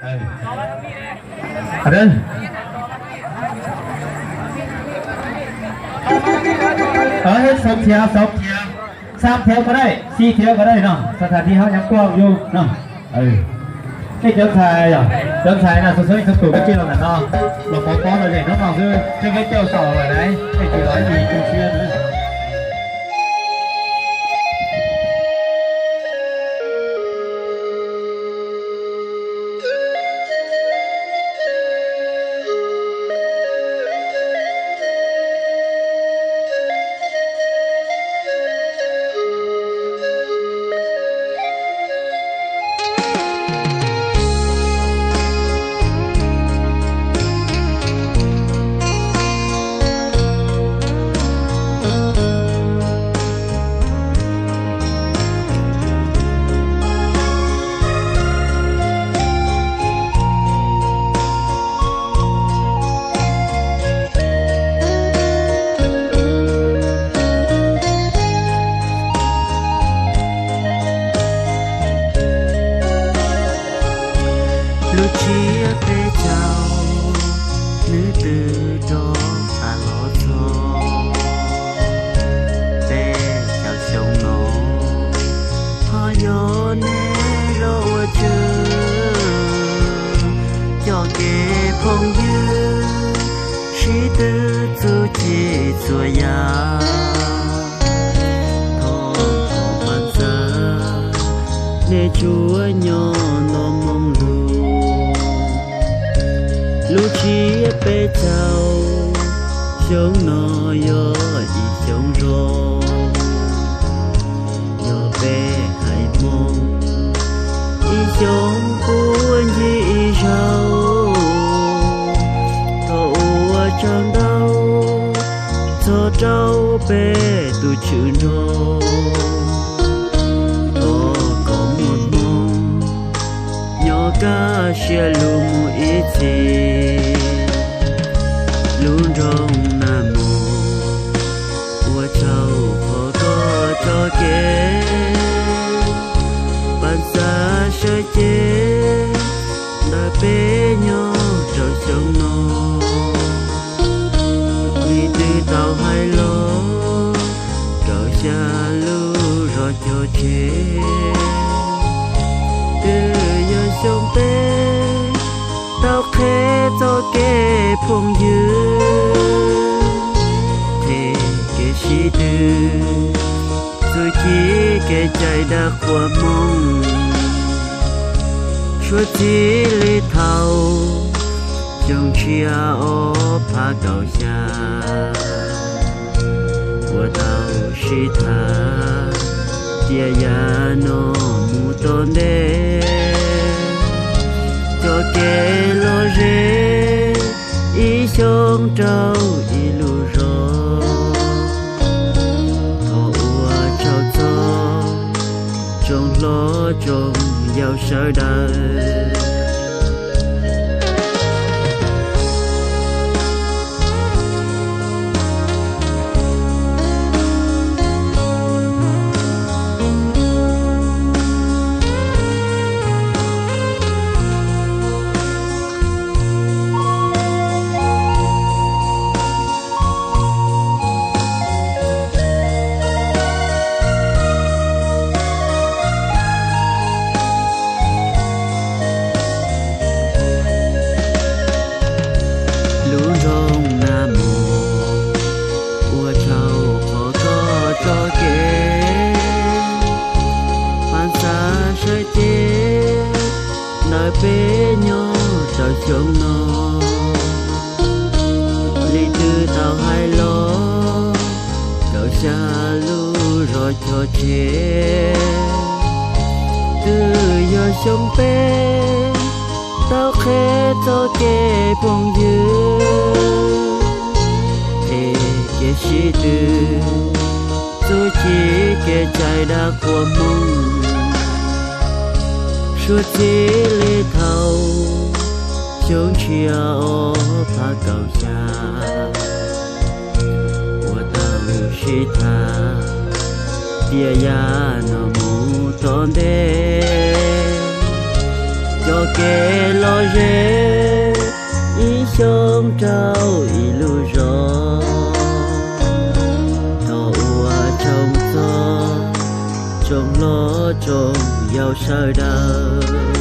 Ơ, xav thiav, xav thiav, xav thiav ko dai, xav thiav ko dai no, xav thiav ti hab nyob kuaj yug no. Nej cov ntxhais, cov ntxhais na, xav xav ib txhia tus koj cia los ntawm no, los pov pob los zeem hnub no xwb, coj peb coj xaus lawm na, nej tsis los ib tug siab na. Lub tsiab peb caug, nws twb rov qab los txog. Peb caug xyoo no, ho yog neb los ua tswv, coj kev phooj ywg sib tw txuj ci txhua yam. Thov kom pab ntxawg nej tsuas nyob nto moo lug. Lub tsiab peb caug, xyoo no yog ib xyoo zoo, yog peb haiv Hmoob ib xyoos puag ncig ib zaug. Thov ua tsaug ntau txog rau peb tus tswv nraug, thov kom muaj hmoo nyob kaj siab lug mus ib txhis. Lub nroog Naj Mus, ua tsaug qhov koj tso kev, pab ntxawg sawv cev ntawm peb nyob rau xyoo no. Li twb tau hais los rau xya lub zos cog tseg, twb yog xyoo peb tau qheb txoj kev phooj ywg, qheb kev sib tw, txuj ci kev cai dab qhuas Hmoob. Suav txij li thaum xyoo txhiab ob phav kaum xya, uas tau sib tham tias yav no mus tom ntej, coj kev lom zem ib xyoos rau ib lub zos. Thov ua tsaug txog tsoom hlob tsoom yau sawv daws. Lub nroog Naj Mus, ua tsaug qhov koj tso kev, pab ntxawg sawv cev ntawm peb nyob rau xyoo no. Li twb tau hais los rau xya lub zos cog tseg, twb yog xyoo peb tau qheb txoj kev phooj ywg, qheb kev sib tw, txuj ci kev cai dab qhuas Hmoob. Suav txij li thaum xyoo txhiab ob phav kaum xya, uas tau sib tham tias yav no mus tom ntej, cov kev lom zem ib xyoos rau ib lub zos. Thov ua tsaug txog tsoom hlob tsoom yau sawv daws.